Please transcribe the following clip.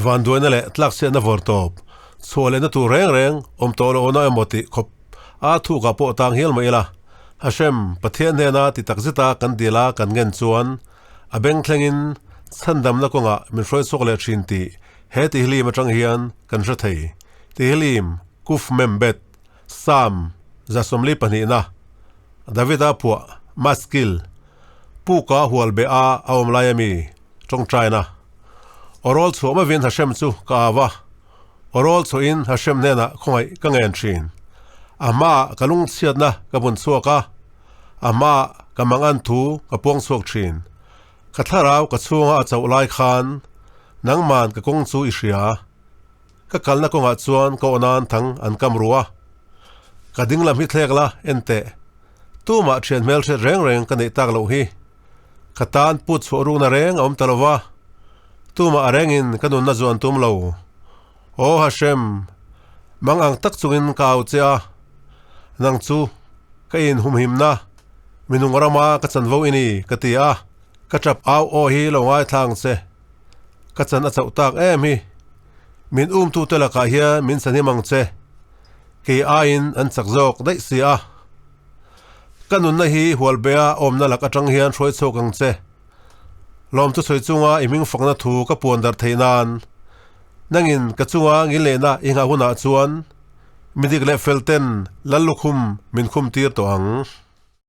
Vanduaina leh tlakchhiatna vawr tawp, chhuah lehna tur reng reng awm tawh loh na emaw tih khawp a thukah pawh tang hial mah ila, Hashem, Pathian hnena ti tak zeta kan dil a kan ngen chuan a beng thlengin chhandamna kawngah min hruai chhuak leh thin tih he tihlim atang hian kan hre thei. Tihlim, Kuf Mem Bet, Psalm 122na, Davida phuah, Maskil, Puka hual beh a a awm lai ami, tawngtaina. Awrawl chhuah mavin Hashem chu ka au a, awrawl chhuahin Hashem hnenah khawngaih ka ngen thin. A hmaah ka lungchhiatna ka bun chhuak a, a hmaah ka mangan thu ka puang chhuak thin. Ka thlarau ka chhunga a chauh lai khan nangman ka kawng chu i hria. Ka kalna kawngah chuan ka aw nan thang an kam ru a, ka ding lam hi thlek la, en teh. Tumah thian hmelhriat reng reng ka neih tak loh hi. Ka tan put chhuah rukna reng a awm ta lo va, tumah a rengin ka nunna zuan tum lo. Aw Hashem, mang ang tak chungin ka au che a, nang chu ka inhumhimna, minung rama ka chanvo i ni, ka ti a, ka tap au aw hi lo ngaithla ang che. Ka chan a chauh tak em hi. Min umtute lakah hian min chahnim ang che. Kei aiin an chak zawk daih si a. Ka nunna hi hualbea awmna lak atang hian hruai chhuak ang che. Lawmtu sawi chunga i hming fakna thu ka puan darh theih nan. Nangin ka chunga ngilehna i nghah hunah chuan midik leh fel ten Lallukhum min khum tir tawh ang.